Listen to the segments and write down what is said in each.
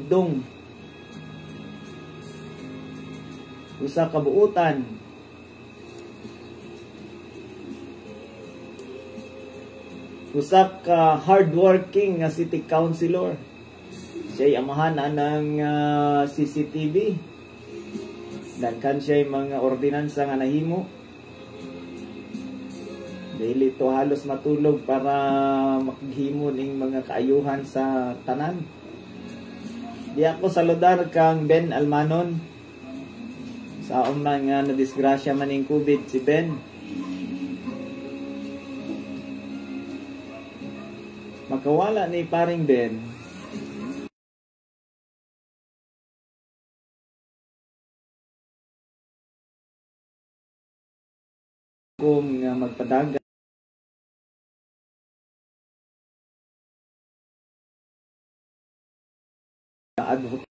Mahigdong, usa ka buutan, usa ka hardworking nga city councilor. Siya'y amahan anang CCTV. Daghan siya'y mga ordinansa nga nahimo. Dili to halos matulog para maghimo ning mga kaayuhan sa tanan. Di ako saludar kang Ben Almanon. Sa man nga nadisgrasya man ning COVID si Ben. Makawala ni paring Ben. Kung nga magpadagan advocate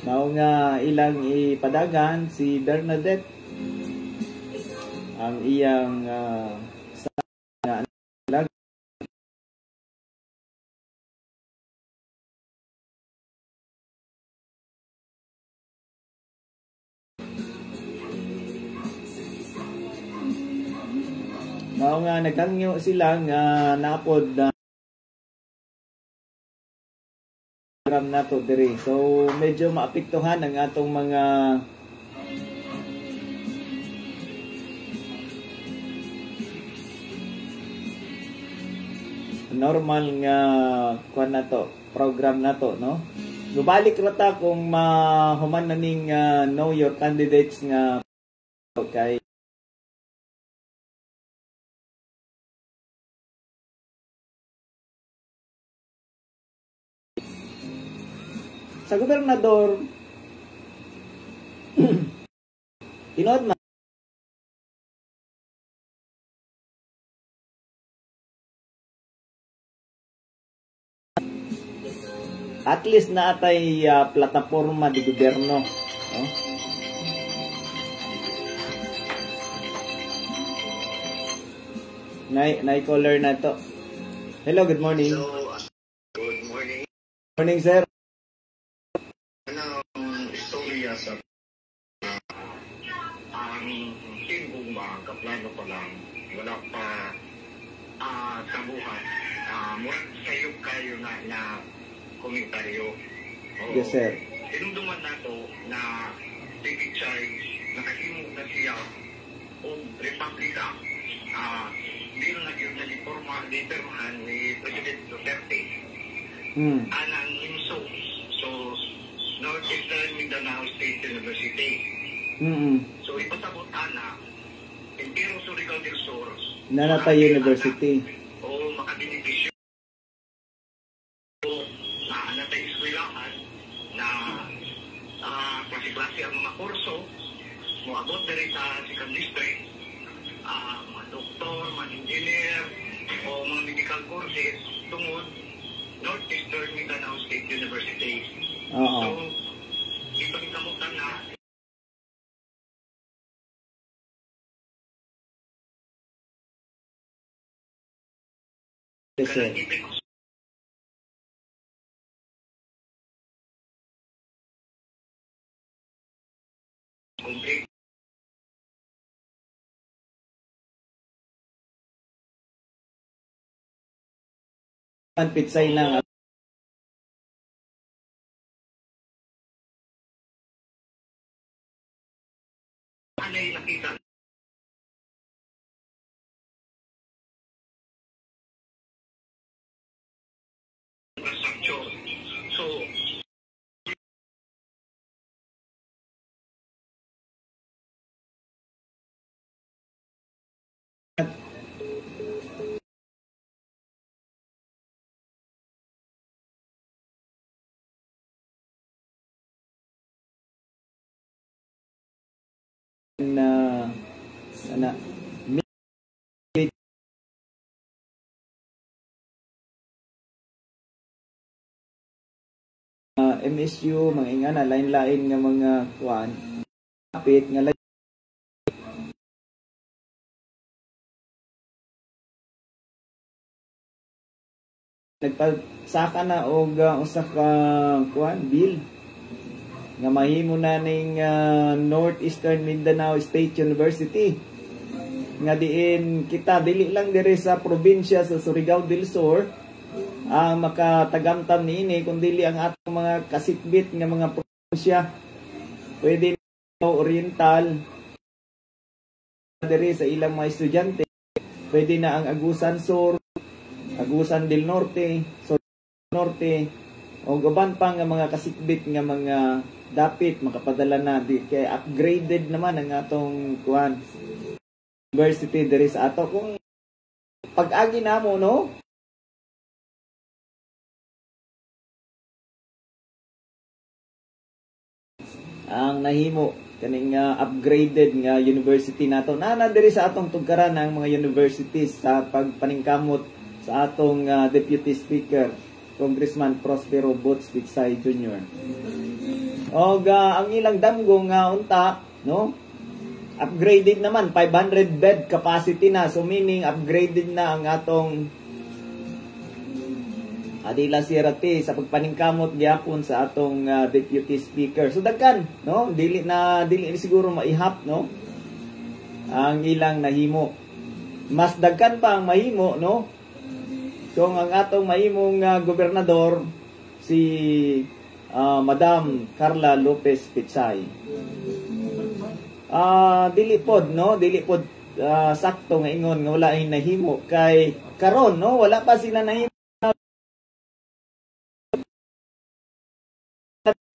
mao nga ilang ipadagan si Bernadette ang iyang sa mao nga nagkangyo sila nga naapod na program nato diri. So medyo maapektuhan ang atong mga normal nga kuan nato, program nato, no? Mubalik ra ta kung mahuman na ning know your candidates nga kay sa gobernador. Tinuod man at least na atay plataporma di gobyerno, no? Nay caller na to. Hello, good morning. Hello, good morning. Morning, sir. Istorya sa ang Team Gugma, kaplano pa lang, wala pa sa buhat. Murag sayop kayo na komentaryo. Oo. Yes, sir. Hinumduman nato na David Chai nakahimo na siya og Republic Act. Bill na gyud na giporma, gipirmahan ni President Duterte. Anang IMSU. So, Northeastern Mindanao State University. So, ipasabot ana, Impero Surigao del Sur, Nanatay University. O makabenepisyo na natay eskwelahan na klase-klase ang mga kurso, moabot diri sa second district, mga doktor, mga engineer, o mga medical courses tungod Northeastern Mindanao State University. Oo. So, ipagkamutan na Yes, sir. Complete. Pitsay lang. Anay nakita infrastructure. So, na ana MSU mga ingana lain-lain nga mga kuan kapit nga Nagpasaka na og usa ka kuan bill nga mahimo na ning Northeastern Mindanao State University, nga diin kita dili lang diri sa probinsya sa Surigao del Sur ang makatagamtam niini, kundi ang atong mga kasikbit nga mga probinsya, pwede Oriental diri sa ilang mga estudyante, pwede na ang Agusan Sur, Agusan del Norte, Sur Norte, o uban pa nga mga kasikbit nga mga dapit makapadala na di kay upgraded naman ang atong kuan university diri sa ato. Kung pag-agi namo, no, ang nahimo kaning upgraded nga university nato na diri sa atong tugkaran ang mga universities sa pagpaningkamot sa atong Deputy Speaker Congressman Prospero Boots Pichay Jr. Og ang ilang damgo nga unta, no, upgraded naman, 500 bed capacity na, so meaning upgraded na ang atong Adila Sierra T sa pagpaningkamot gyapon sa atong Deputy Speaker. So dagkan, no, dili na dili siguro maihap, no, ang ilang nahimo. Mas dagkan pa ang mahimo, no, kung ang atong mahimong gobernador si Madam Carla Lopez Pichay. Dili pod, no, dili pod sakto nga ingon nga wala ay nahimo kay karon, no, wala pa sila nahimo.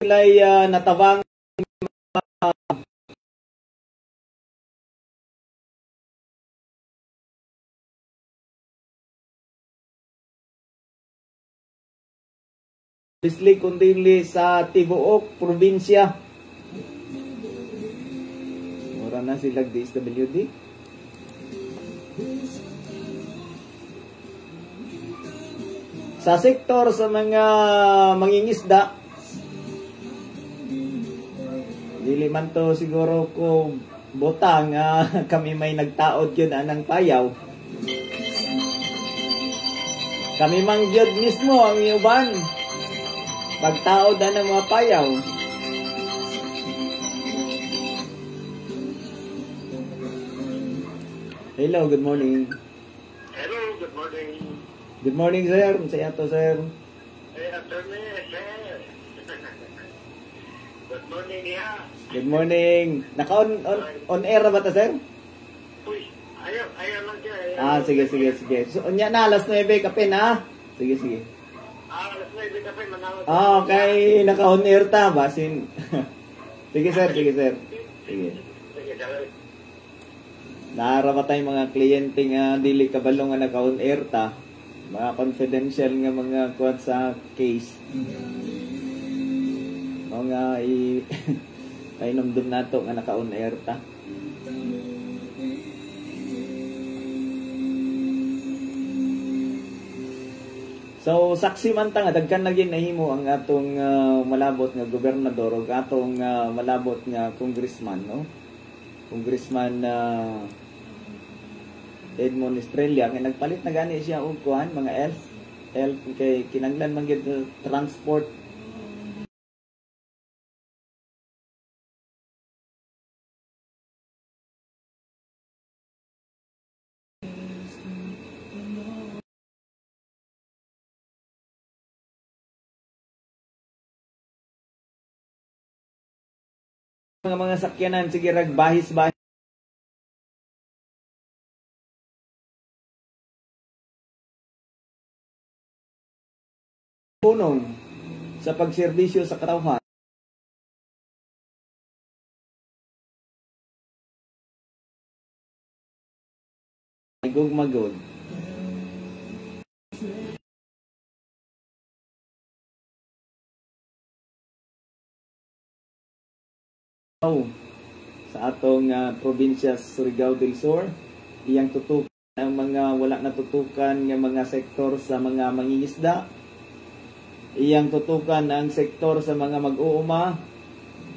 Sila'y natabang bisli kundili sa tibuok probinsya. Mura na sila DSWD. Sa sektor sa mga mangingisda, dili man to siguro ko botang kami may nagtaod yun anang payaw. Kami mang gyud mismo ang iuban pagtaod anang mga payaw. Hello, good morning. Hello, good morning. Good morning, sir. Masaya to, sir. Hey, attorney, sir. Good morning, yeah. Good morning. Naka on air ba ta, sir? Uy, ayaw, ayaw lang siya. Ah, sige, sige, sige. So, unya na, alas 9, kape na. Sige, sige. Ah, alas 9, kape, manawag. Ah, okay. Naka on air ta, basin. Sige, sir, sige, sir. Sige. Sige, sir. Naara ba tayong mga kliyente nga dili kabalo nga naka on air ta? Mga confidential nga mga kuwan sa case. Mga painomdom nato nga naka-on air ta. So saksi man ta nga daghan na gyud nahimo ang atong malabot nga gobernador ug atong malabot nga congressman, no? Congressman Edmond Estrella nga nagpalit na gani siya og kuan mga elf kay kinahanglan man gyud transport. Mga sakyanan sige rag bahis-bahis punong sa pagserbisyo sa katawhan. Gugmagod. Sa atong probinsya Surigao del Sur, iyang tutukan ang mga wala natutukan nga mga sektor sa mga mangingisda. Iyang tutukan ang sektor sa mga mag-uuma.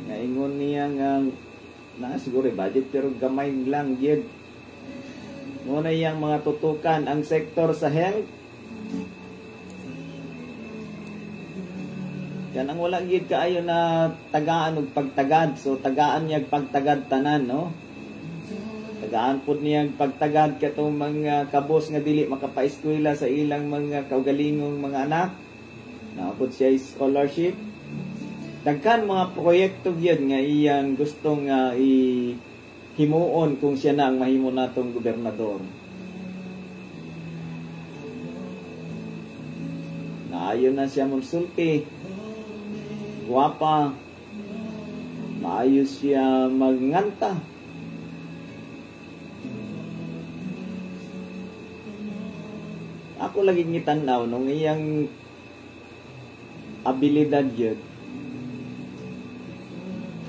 Nga ingon niya nga na siguro budget pero gamay lang gyud. Muna iyang mga tutukan ang sektor sa health. Kanang wala gid kaayo na tagaan og pagtagad. So tagaan niya pagtagad tanan, no? Tagaan pud niya pagtagad katong mga kabos nga dili makapaeskwela sa ilang mga kaugalingong mga anak. Naapod siya scholarship. Daghan mga proyekto gyud nga iyang gustong himuon kung siya na ang mahimo natong gobernador. Naayon na siya monsulti. Guwapa. Maayos siya magnganta. Ako lagi ngitan-aw nung iyang abilidad yun.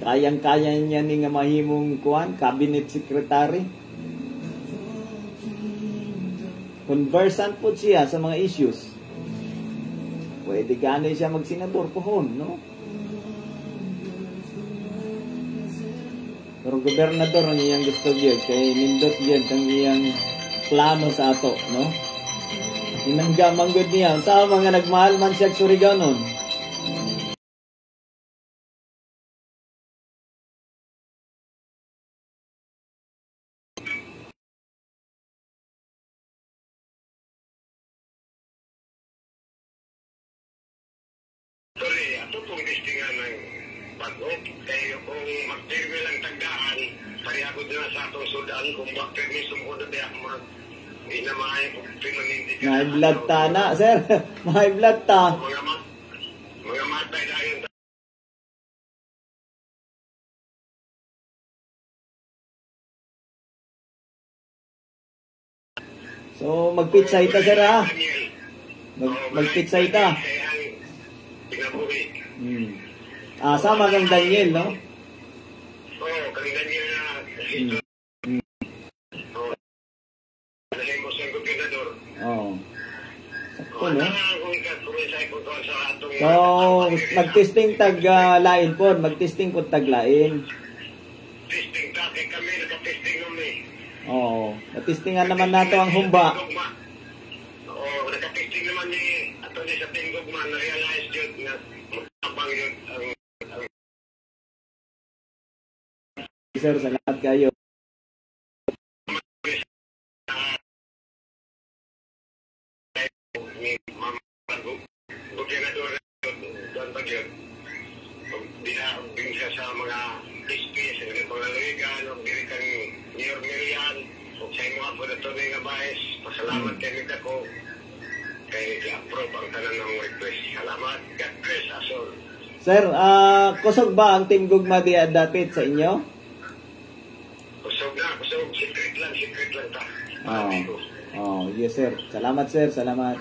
Kayang-kaya niya ni nga mahimong kuan, cabinet secretary. Conversant po siya sa mga issues. Pwede gani siya magsenador pohon, no? Pero gobernador ang iyang gusto gyud kay nindot gyud ang iyang plano sa ato, no? Inangga man gud niya sa mga nagmahal man siya Surigao nun. Sorry, ato pong testingan ng bago. Kaya kung magpirmi lang tagdaan, pareha ko din sa atong sudan, kung bakit sumuod na biyak mo, hindi na maayo kung permanente ka. May blood ta na, sir. May blood ta. Mga matay dahil. So, magpitsa ita, sir, ha? Magpitsa ita. Ah, sama kang Daniel, no? Oo, kang Daniel na. Oo. Nahimo siyang gobernador. Oo. Sakto, no? So, mag-testing tag lain po. Mag-testing po tag lain. Testing ta, kay kami naka-testing kami. Oo. Na-testingan naman nato ang humba. Oo, naka-testing naman ni ato ni sa Tingog man, na-realize yun na magtabang yun ang Sir, salamat kayo. Ni Ma'am Gobernador doon pa yun. Din siya sa mga SP, sa mga pangaluigan, o dili kang Mayor Miriam, o sa imo ako na ito nga baes. Pasalamat kay ako. Kay i-approve ang tanan ng request. Salamat. God bless us all. Sir, kusog ba ang Team Gugma di dapit sa inyo? Kusog na, kusog. Secret lang ta. Oh, yes sir. Salamat sir, salamat.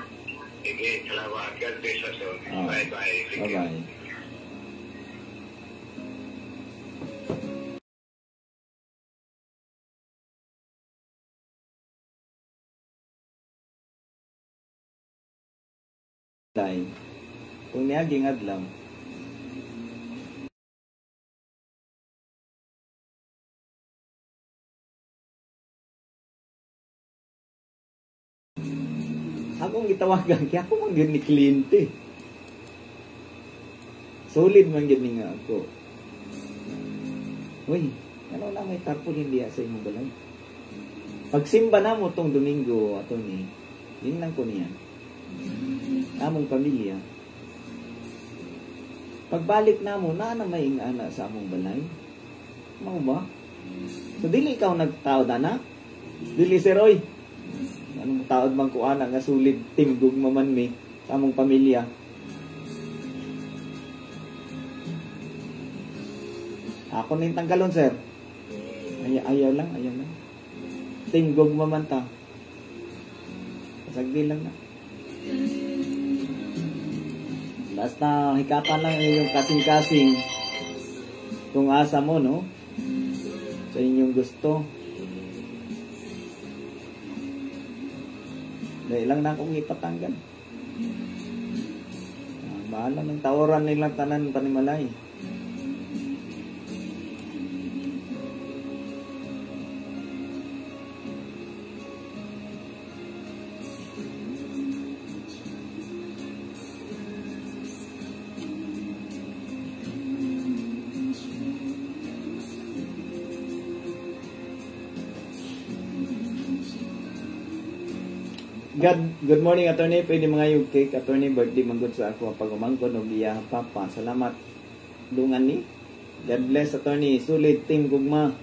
Sige, salamat. God bless us all. Bye-bye. Bye-bye. Kung niaging adlaw. Akong gitawagan, kaya ako man gyud ni kliyente. Solid man gyud ni nga ako. Uy, ano na may tarpaulin diya sa imong balay? Pagsimba na mo tong Domingo, ato ni, yun lang ko niya. Among pamilya. Pagbalik na mo, na may ingana sa among balay. Mao ba? So, dili ikaw nagtaod, ana? Dili, sir, oy. Anong taod man ko, ana, nga sulit Team Gugma man mi sa among pamilya. Ako na yung tanggalon, sir. Ayaw lang, ayaw lang. Team Gugma man ta. Pasagdi lang na. Basta hikapan lang inyong kasing-kasing kung asa mo, no? Sa inyong gusto. Dahil lang na akong ipatanggal. Bahala ng taoran nilang tanan panimalay. God, good morning, attorney. Pwede mga yung cake, attorney. Birthday manggod sa ako pag-umangkon og iya papa. Salamat. Dungan ni. God bless, attorney. Sulit team gugma.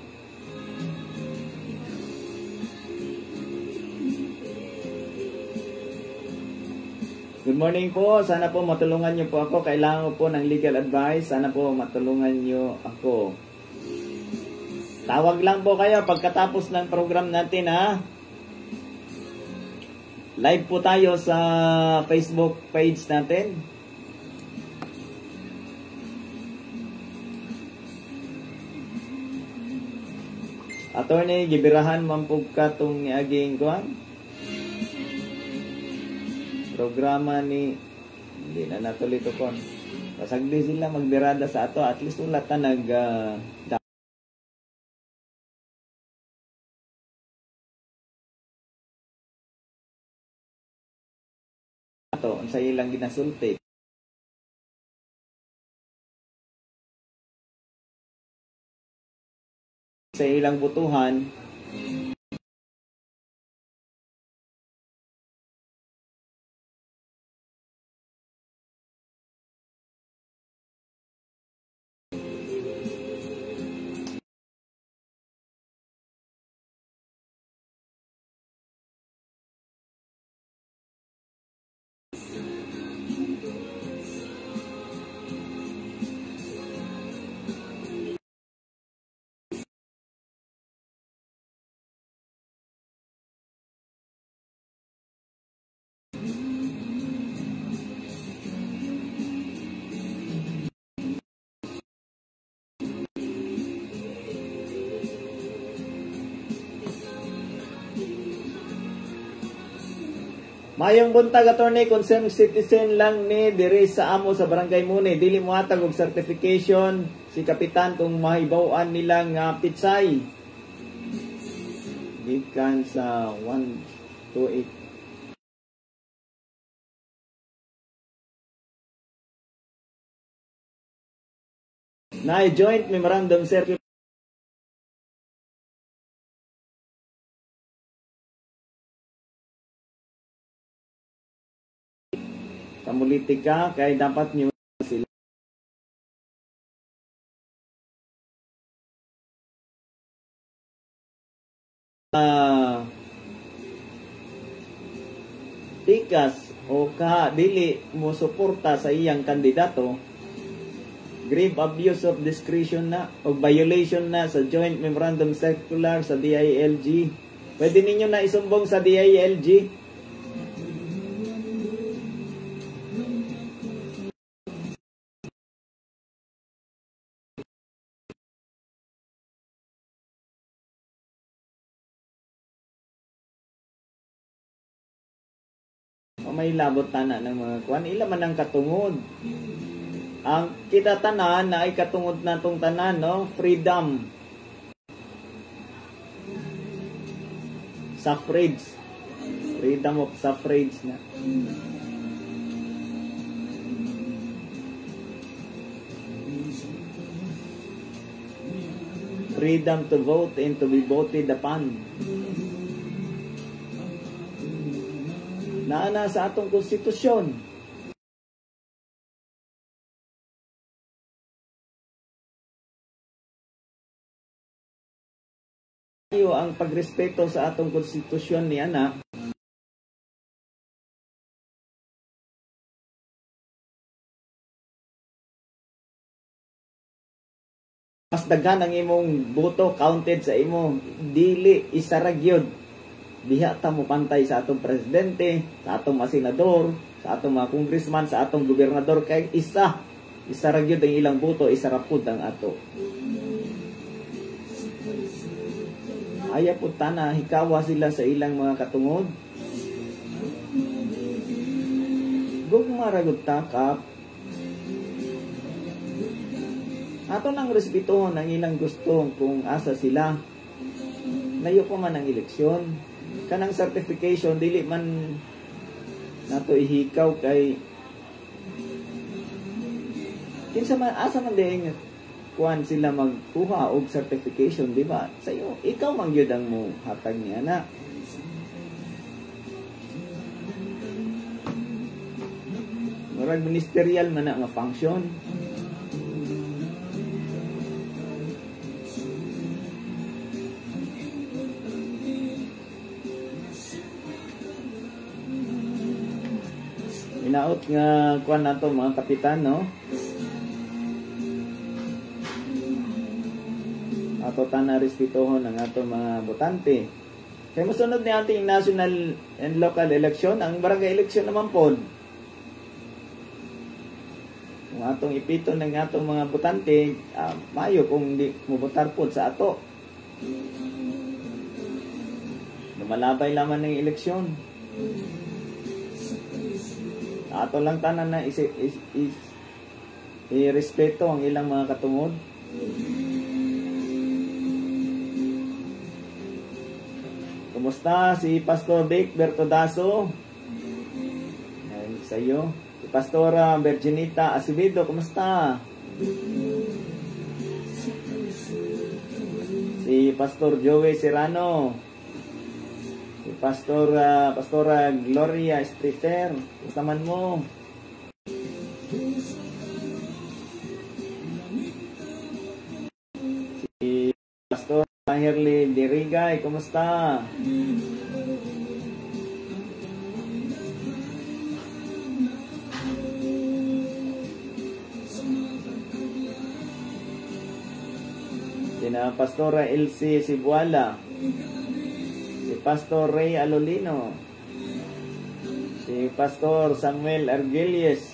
Good morning po. Sana po matulungan niyo po ako. Kailangan ko po ng legal advice. Sana po matulungan niyo ako. Tawag lang po kayo pagkatapos ng program natin, ha. Live po tayo sa Facebook page natin. Attorney, gibirahan man po ka itong niaging kuan. Programa ni hindi na natuloy to kon. Pasagdi sila magbirada sa ato, at least wala ta nag ato unsa ilang ginasulti. Sa ilang butuhan. Mayong buntag, attorney, concerned citizen lang ni diri sa amo sa Barangay Muni. Dili mohatag og certification si kapitan kung mahibaw-an nila nga pitsay. Gikan sa 128. Na joint memorandum circular politika kay dapat nyo sila tikas o ka dili mo suporta sa iyang kandidato, grave abuse of discretion na o violation na sa Joint Memorandum Circular sa DILG. Pwede ninyo na isumbong sa DILG. May labot tana ng mga kuan, ila man ang katungod. Ang kita tanan na ay katungod natong tanan, no? Freedom. Suffrage. Freedom of suffrage na. Freedom to vote and to be voted upon. Naana sa atong konstitusyon. Ang pagrespeto sa atong konstitusyon ni ana, mas daghan ang imong boto counted sa imo, dili isa ra gyud. Diha ta mo pantay sa atong presidente, sa atong mga senador, sa atong mga congressman, sa atong gobernador, kay isa ra gyud ang ilang boto, isa ra pud ang ato. Aya pud tana hikawa sila sa ilang mga katungod. Gugma ra gud ta kap. Ato nang respetuhon ang ilang gusto kung asa sila. Layo pa man ang eleksyon. Kanang certification dili man nato ihikaw kay kinsa man asa man diay kuan sila magkuha og certification, di ba? Sayo ikaw man gyud ang mo hatag niya na. Murag ministerial man na nga function. Inaot nga kuan nato mga kapitan, no? Ato tanan respetuhon ang ato mga botante. Kay mosunod ni ating national and local election, ang barangay election naman pod. Kung atong ipiton ng atong mga botante, maayo kung di mobotar pod sa ato. Lumalabay lamang ng eleksyon. Ato lang tanan na i-respeto ang ilang mga katungod. Kumusta si Pastor Vic Bertodaso? Ay, sa iyo. Si Pastora Virginita Acevedo, kumusta? Si Pastor Joey Serrano. Si Pastora Gloria Streeter, kumusta man mo? Si Pastor Herly Dirigay, kumusta? Sina Pastora Elsie Sibuala, si Pastor Ray Alolino, si Pastor Samuel Argelies,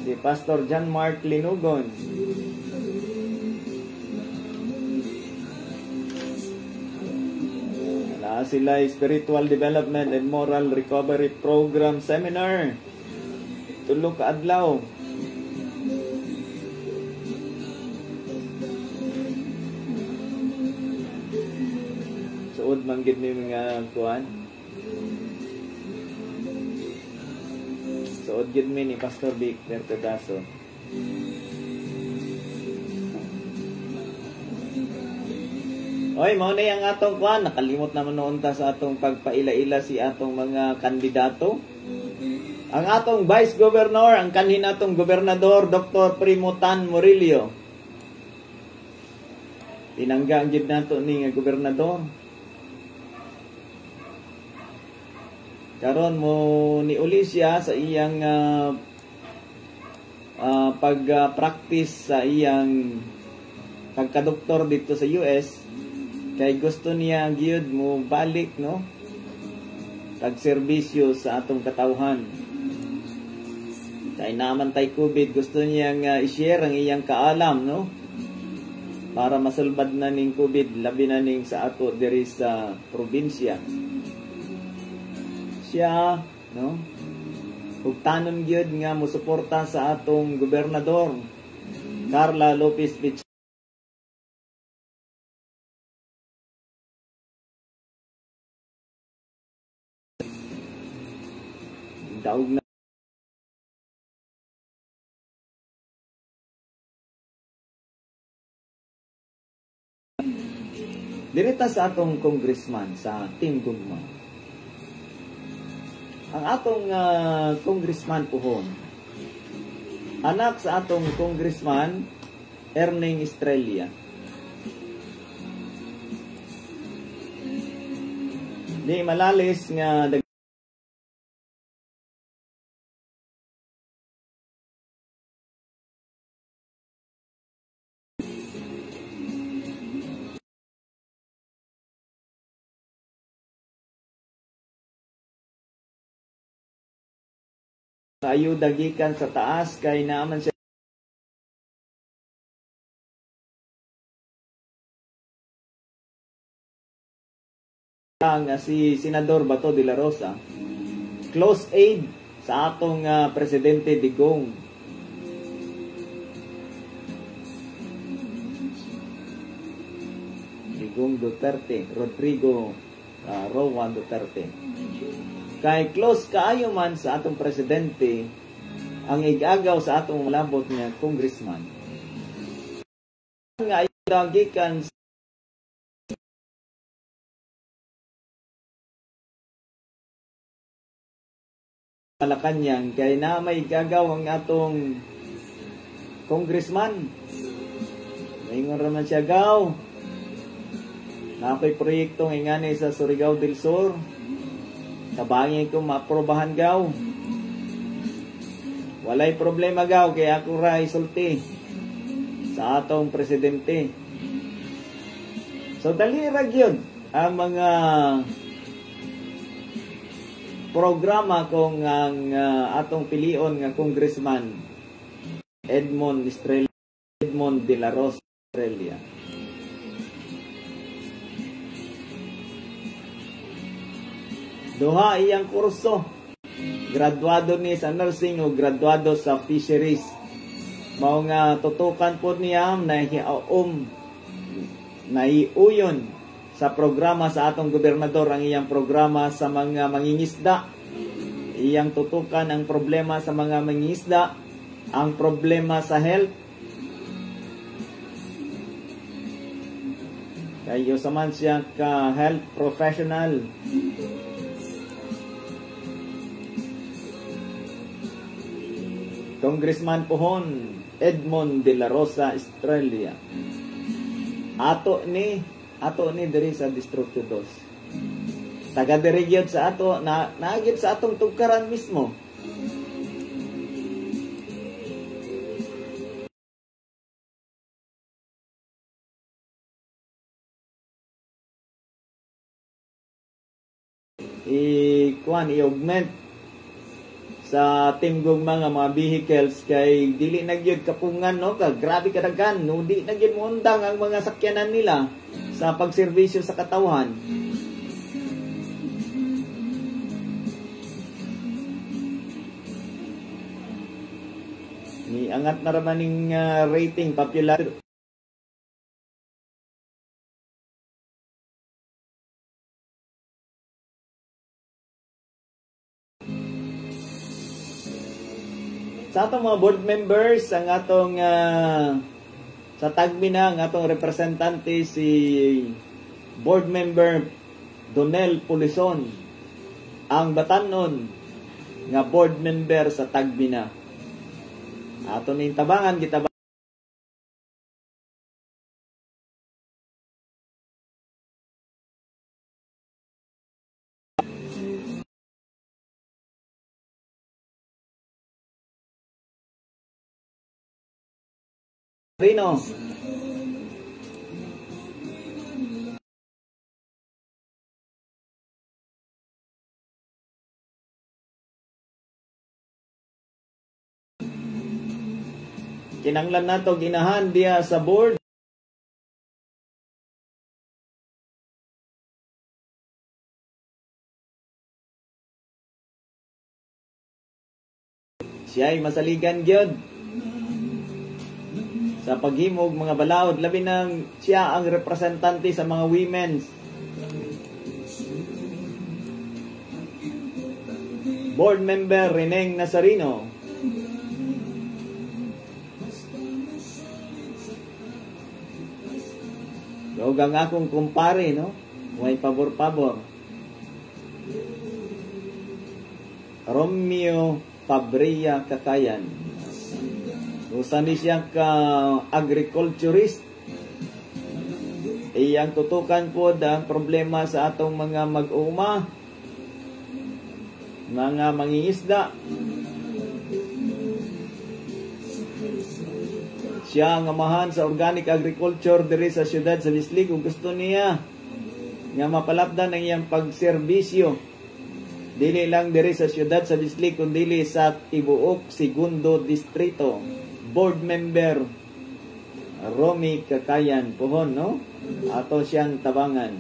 si Pastor John Mark Linugon, wala sila Spiritual Development and Moral Recovery Program Seminar. Tulo ka adlaw. Suod man gid ni mga kuan. Suod gid mi ni Pastor Vic Bertodaso. Oy, mao na ang atong kuan, nakalimot naman noon ta sa atong pagpaila-ila si atong mga kandidato. Ang atong Vice Governor, ang kanhin atong Gobernador Dr. Primo Tan Murillo. Tinangga ang gid nato ni nga gobernador. Karon mo niuli siya sa iyang pag-practice sa iyang pagkadoktor dito sa US, kay gusto niya gyud mo balik, no, pagserbisyo sa atong katawhan. Kay naman tay COVID, gusto niya nga i-share ang iyang kaalam, no, para masulbad na ning COVID, labi na ning sa ato diri sa probinsya. Siya, no, hugtanon gyud nga mosuporta sa atong gobernador Carla Lopez Bich. Daog na direta sa atong congressman sa Team Gugma. Ang atong congressman puhon, anak sa atong congressman Erning Estrella. Di malalis nga ayuda gikan sa taas kay naaman siya nga si Senador Bato de la Rosa, close aide sa atong Presidente Digong. Digong Duterte, Rodrigo Roa Duterte. Kay close kaayo man sa atong presidente ang igagaw sa atong malabot nga congressman. Nga ayuda gikan Malacañang kay na may gagaw ang atong congressman. Maingon raman siya, gaw. Na ako'y proyekto ngani sa Surigao del Sur. Tabangin ko maaprobahan, gaw. Walay problema, gaw, kay ako ra isulti sa atong presidente. So dali ra gyud ang mga programa kung ang atong pilion nga congressman Edmond Estrella, Edmond de la Rosa Estrella. Duha iyang kurso. Graduado ni sa nursing o graduado sa fisheries. Mao nga tutukan po niya na naiuyon sa programa sa atong gobernador ang iyang programa sa mga mangingisda. Iyang tutukan ang problema sa mga mangingisda, ang problema sa health. Kay usa man siya ka health professional. Congressman Pohon Edmond de la Rosa Estrella. Ato ni diri sa Distrito 2. Taga diri gyud sa ato, na naagid sa atong tugkaran mismo. I-kuan, i-augment sa team gugma nga mga vehicles kay dili na gyud kapungan, no, ka grabe kadaghan, no, di na gyud moundang ang mga sakyanan nila sa pagserbisyo sa katawhan. Ni angat na ra man ning rating popular. Sa atong mga board members, ang atong sa Tagmina, ang atong representante si board member Donel Pulison, ang batanon nga board member sa Tagmina. Ato ning tabangan, gitabangan Rino. Kinanglan nato ginahan diya sa board. Siya'y masaligan gyud sa paghimog mga balaod, labi nang siya ang representante sa mga women's. Board member Reneng Nazarino. Dog ang akong kumpare, no? May pabor-pabor. Romeo Fabria Kakayan. Usa ni siya ka agriculturist. Iyang tutukan po ang problema sa atong mga mag-uuma, mga mangingisda. Siya ang amahan sa organic agriculture diri sa siyudad sa Bislig. Kung gusto niya nga mapalapdan ang iyang pagserbisyo, dili lang diri sa siyudad sa Bislig kundi sa tibuok Segundo Distrito. Board member Romy Kakayan pohon, no? Ato siyang tabangan.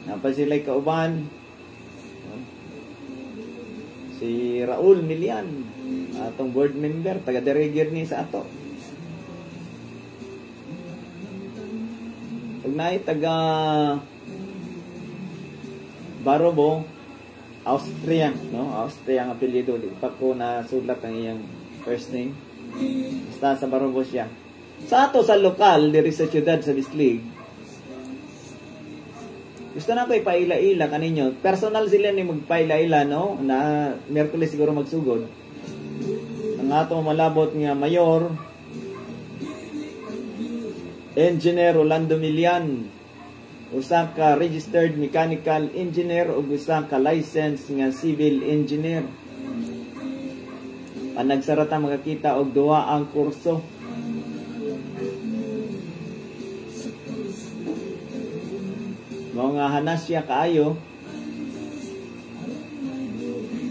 Napa sila'y kauban, no? Si Raul Milian, atong board member, taga diri ni sa ato. Ug naay taga Barobo, Austria, no? Austria ang apelyido. Di pa ko nasulat ang iyang first name. Basta sa Barobo siya. Sa ato sa lokal diri sa siyudad sa Bislig, Gusto na ko ipaila-ila kaninyo. Personal sila ni magpaila-ila, no? Na Miyerkules siguro magsugod. Ang ato malabot nga mayor, Engineer Rolando Milian, usa ka registered mechanical engineer ug usa ka licensed nga civil engineer. Panagsarata makakita og duha ang kurso. Mao nga hanas siya kaayo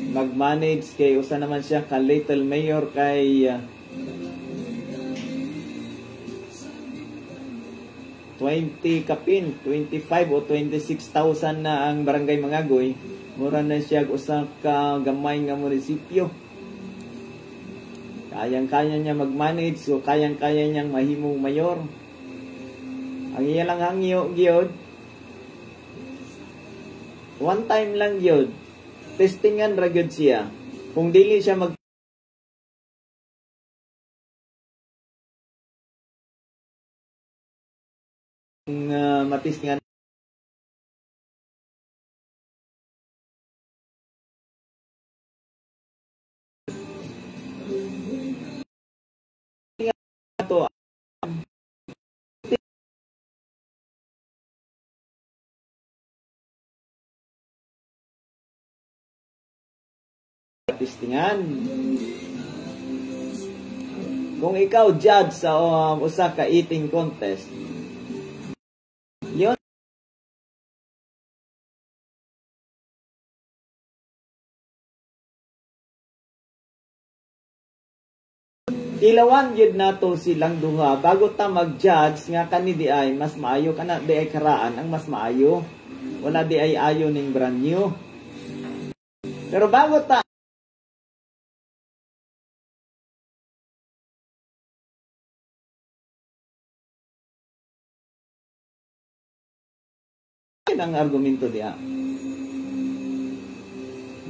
mag-manage kay usa naman siya ka little mayor kay 20 kapin, 25 o 26,000 na ang barangay Mangagoy. Mura na siya usa ka gamay nga munisipyo. Kayang-kaya niya mag-manage, so kayang-kaya niyang mahimong mayor. Ang iya lang hangyo gyud, one time lang gyud, testingan ra gyud siya. Kung dili siya mag matistingan to testingan. Kung ikaw judge sa usa ka eating contest, yun tilawan gyud nato silang duha bago ta mag-judge nga kani di ay mas maayo, kana di ay karaan ang mas maayo, wala di ay ayo ning brand new. Pero bago ta ang argumento diha,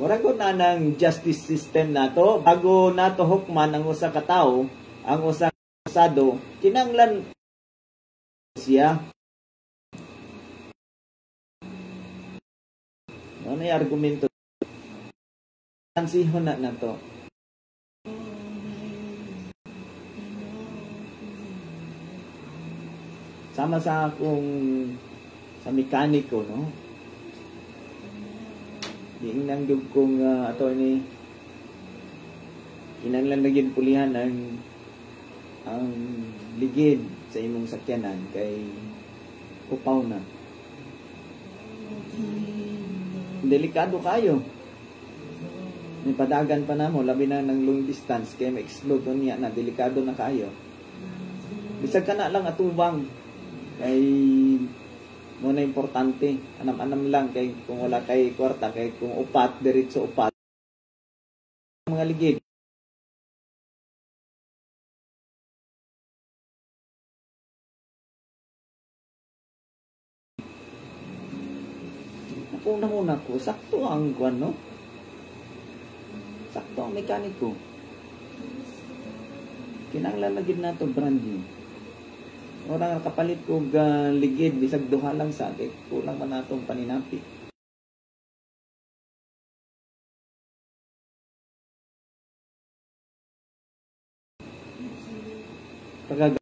mura ko na ng justice system nato, bago nato hukman ang usa ka tawo, ang usa ka akusado, kinahanglan siya. Ano yung argumento? Tansihon na nato. Sama sa akong sa mekaniko, no? Diingnan gyud kong attorney, kinahanglan na gyud pulihan ang ligid sa imong sakyanan kay kupaw na. Delikado kayo. May padagan pa namo, labi na ng long distance kay ma-explode niya na, delikado na kayo. Bisag ka na lang atubang kay mo na importante, anam-anam lang kay kung wala kay kwarta, kay kung upat, diretso upat mga ligid. Una-una ko, sakto ang kwan, no? Sakto ang mekaniko. Kinahanglan na gid nato brand new. Ora kapalit ko ligid bisag duha lang sa kay kulang man natong paninapi. Pagka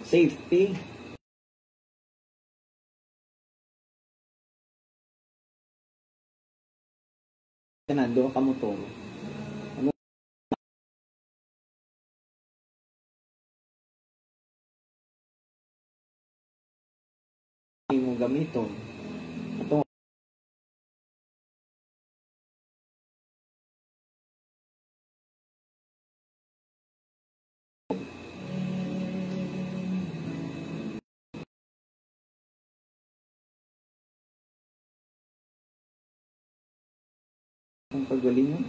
safety, nando ka motor. Ano mo gamiton? Atong ang pagalingon.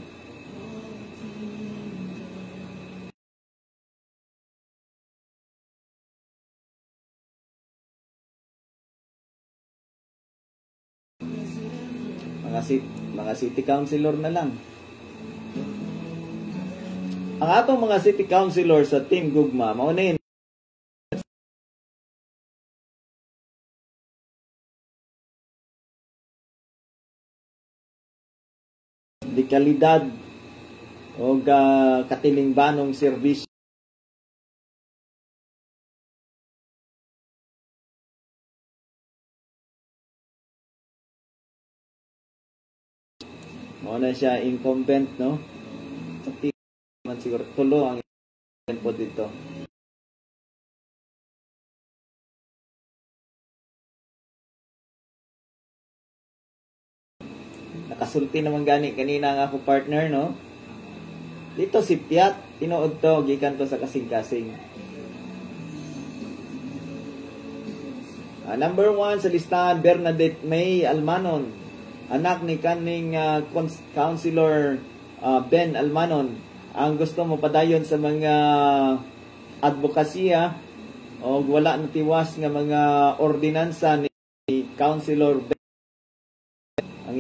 Mga city councilor na lang. Ang atong mga city councilor sa Team Gugma mao ni di kalidad o katilingbanong serbisyo. Mao na siya incumbent, no? Sa man siguro tulo ang po dito. Nakasulti naman gani kanina ang ako partner, no? Dito si Piat, tinuod to, gikan to sa kasing-kasing. Number 1 sa listahan, Bernadette May Almanon, anak ni kaning Councilor Ben Almanon. Ang gusto mo padayon sa mga advokasya o wala natiwas nga mga ordinansa ni Councilor Ben, ang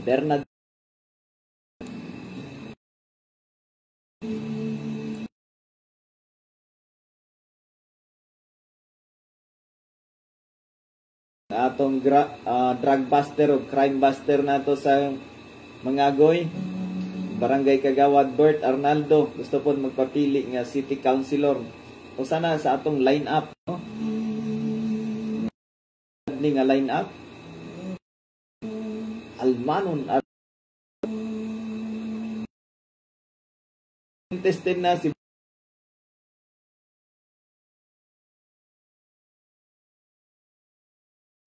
Bernadette atong drug buster o crime buster nato sa Mangagoy, Barangay Kagawad Bert Arnaldo, gusto po magpapili nga city councilor. O sana sa atong line up, no? Ni nga line up Almanon contested na si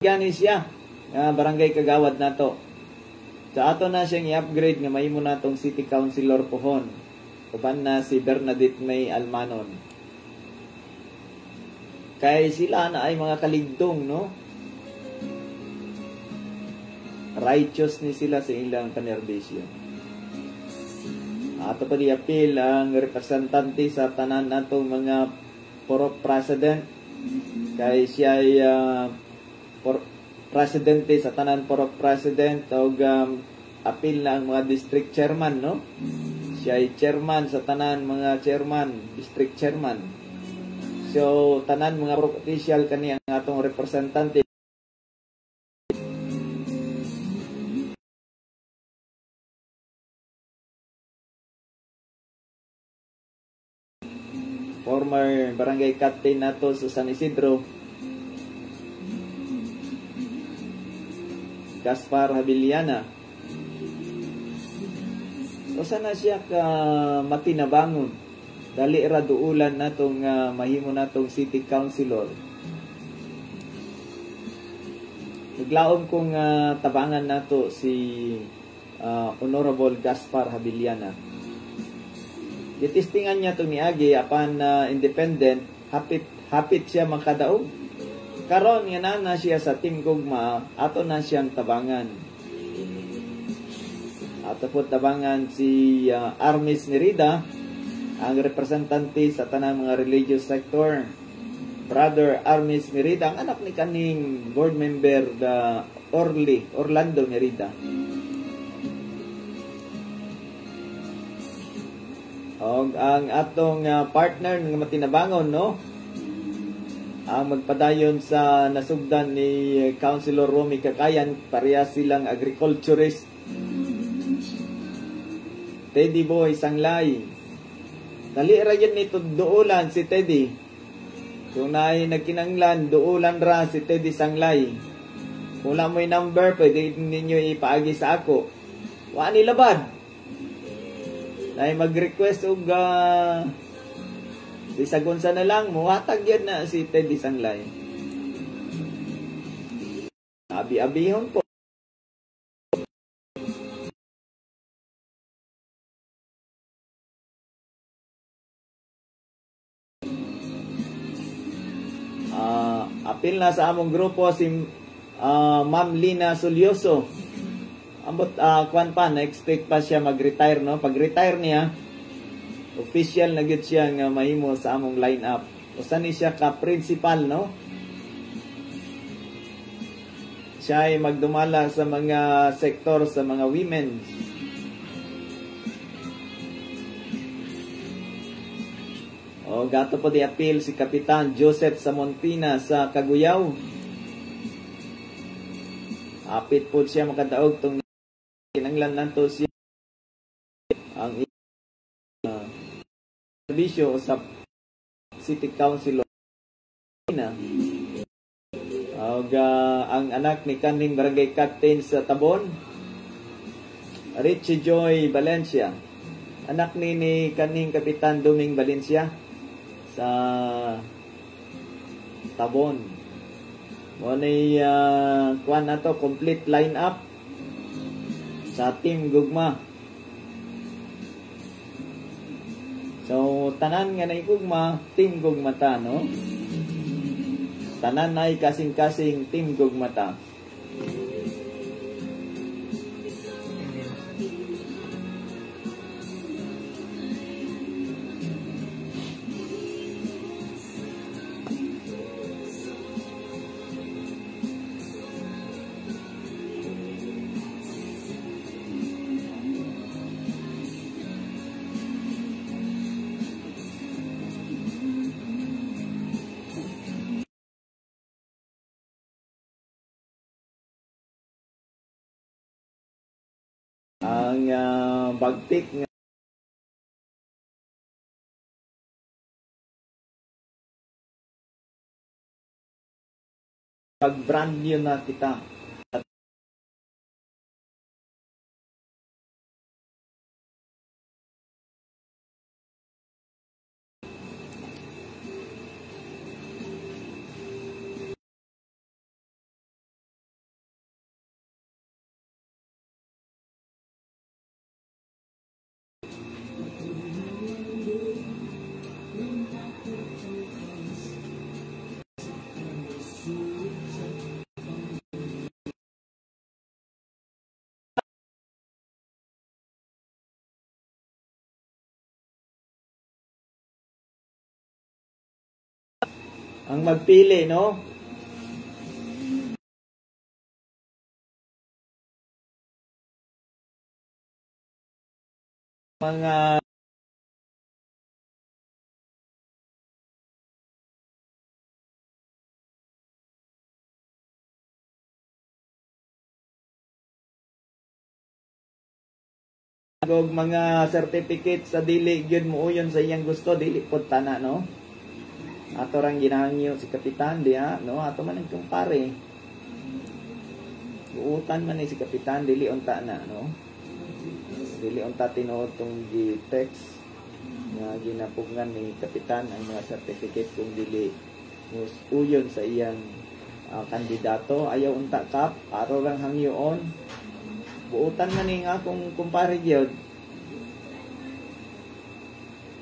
gani siya barangay Kagawad nato. Sa ato na siyang i-upgrade nga mahimo natong city councilor pohon. Uban na si Bernadette May Almanon. Kay sila na ay mga kaligdong, no? Righteous ni sila sa ilang kanerbisyo. Ato pa di-appeal ang representante sa tanan natong mga puro president. Kay siya ay presidente sa tanan puro president og appeal na ang mga district chairman, no? Siya ay chairman sa tanan mga chairman, district chairman. So tanan mga official kani ang atong representante. Former barangay captain nato sa San Isidro, Gaspar Habiliana. O sana siya ka matinabangon. Dali ra duulan natong mahimo natong city councilor. Naglaom kong tabangan nato si Honorable Gaspar Habiliana. Gitistingan niya itong niagi apan independent, hapit siya makadaog. Karon nga na siya sa Team Gugma, ato na siyang tabangan. Ato po tabangan si Armis Merida, ang representante sa tanang mga religious sector. Brother Armis Merida, ang anak ni kaning board member the Orlando Merida. Og ang atong partner nga matinabangon, no? Ang magpadayon sa nasugdan ni Councilor Romy Kakayan, pareha silang agriculturist. Teddy Boy Sanglay. Dali ra yan nito duulan si Teddy. Kung naay nagkinanglan, duulan ra si Teddy Sanglay. Kung wala mo'y number, pwede ninyo ipaagi sa ako. Wa ni labad. Naay mag-request og bisagunsa na lang, muhatag yan na si Teddy Sanglay. Abi-abihon po. Apil na sa among grupo si Ma'am Lina Solioso. Ambot kwan pa, na-expect pa siya mag-retire, no? Pag-retire niya, official na gyud siya nga mahimo sa among line-up. Usa ni siya ka principal, no? Siya ay magdumala sa mga sektor sa mga women. O gato po di appeal si Kapitan Joseph Samontina sa Kaguyaw. Apit po siya makadaog tong kinanglan nanto siya ang serbisyo sa City Council of Marikina. Og ang anak ni kaning barangay captain sa Tabon, Richie Joy Valencia. Anak ni kaning Kapitan Duming Valencia sa Tabon. Mo ni kuan na to, complete line up sa Team Gugma. So tanan nga nay gugma, Team Gugma ta, no? Tanan nay kasing-kasing, Team Gugma ta. Ang bagtik nga pag brand new na kita. Ang magpili, no? Mga mga certificate sa dili gyud muuyon sa iyang gusto, dili pod tana, no? Ato rang ginahangyo si Kapitan diha, no? Ato man ang kumpare. Buutan man ni si Kapitan, dili unta na, no? Dili unta tinuod tong gi-text nga ginapugngan ni Kapitan ang mga certificate kung dili uyon sa iyang kandidato. Ayaw unta kap, aro rang hangyoon. Buutan man ni nga kung kumpare gyud.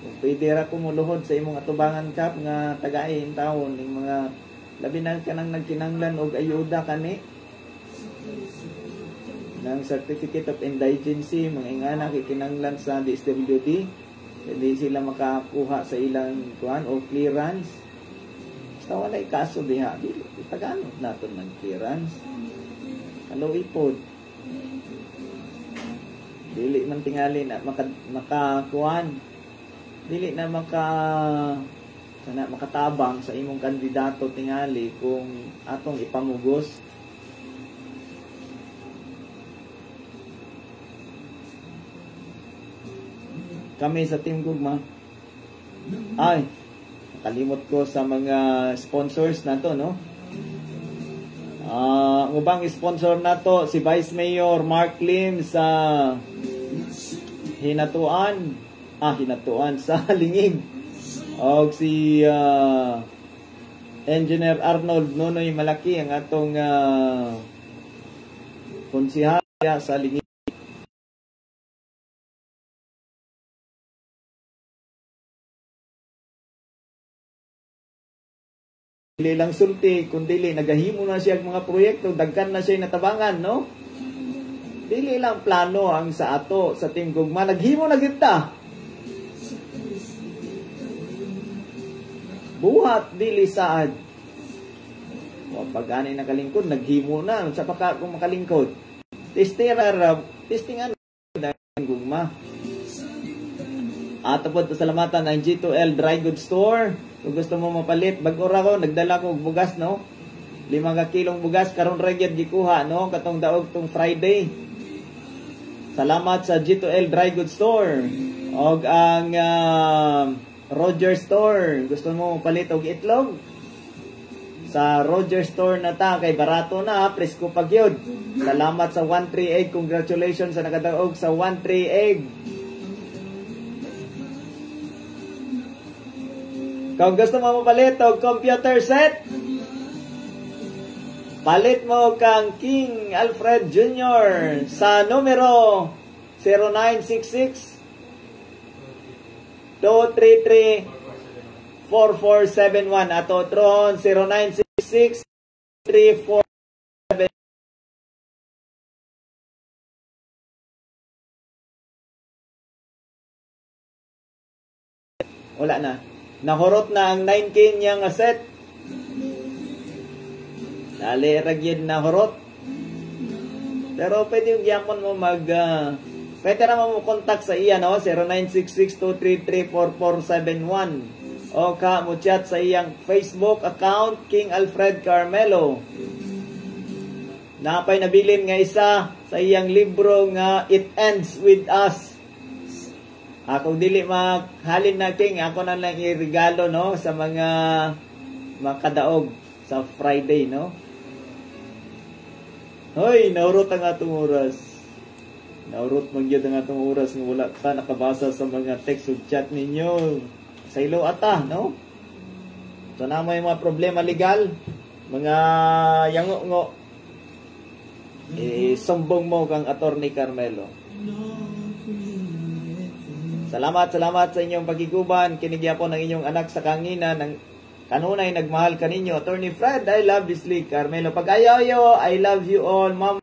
Kung pwede ra kumuluhod sa imong atubangan kap nga tagain taon ning mga labi na kanang nagkinanglan og ayuda kani ng Certificate of Indigency, mga ingana kikinanglan sa DSWD, hindi sila makakuha sa ilang kuan o clearance. Basta walay kaso diha, dili itagaan naton ng clearance. Kaluoy pod. Dili man tingali na makakuan. Dili na makatabang sa imong kandidato tingali kung atong ipamugos. Kami sa Team Gugma. Ay, nakalimot ko sa mga sponsors nato, no? Ang ubang sponsor nato si Vice Mayor Mark Lim sa Hinatuan. Hinatuan sa Lingig. Og si Engineer Arnold Nonoy Malaki ang atong konsehal sa Lingig. Dili lang sulti, kundi nagahimo na siya ang mga proyekto, dagkan na siya natabangan, no? Dili lang plano ang sa ato sa Team Gugma, naghimo na gyud ta. Buhat dili saad. O pag ani nakalingkod, naghimo na sa paka kung makalingkod. Testingan na Gugma. Ato po pasalamatan ang G2L Dry Goods Store. Kung gusto mo mapalit, bag-o ra ko, nagdala ko og bugas, no? 5 ka kilong bugas karon ra gyud gikuha, no? Katong daog tong Friday. Salamat sa G2L Dry Goods Store. Og ang Roger Store. Gusto mo palit og itlog? Sa Roger Store na ta kay barato na, presko pa gyud. Salamat sa 138. Congratulations sa nakadaog sa 138. Kung gusto mo mapalit og computer set, palit mo kang King Alfred Jr. sa numero 0966 233 4471. Ato tron 0966 34. Wala na. Nahurot na ang 9K niya nga set. Dali ra gyud nahurot. Pero pwede yung gyapon mo mag pwede ra mo contact sa iya, no, 0966-233-4471 o ka mo chat sa iyang Facebook account, King Alfred Carmelo. Napay nabilin nga isa sa iyang libro nga It Ends With Us. Ako dili maghalin na, King, ako na lang iregalo, no, sa mga makadaog sa Friday, no. Hoy, naurot ang atong oras. Naurot man gyud ang atong oras nga wala ta nakabasa sa mga text ug chat ninyo. Sa ilo ata, no? So na may mga problema legal, mga yango-ngo, eh, sumbong mo kang Attorney Carmelo. Salamat, salamat sa inyong pagkiguban. Kinigya po ng inyong anak sa kangina ng kanunay nagmahal kaninyo. Attorney Fred, I love this league. Carmelo Pag-ayoyo, I love you all. Ma'am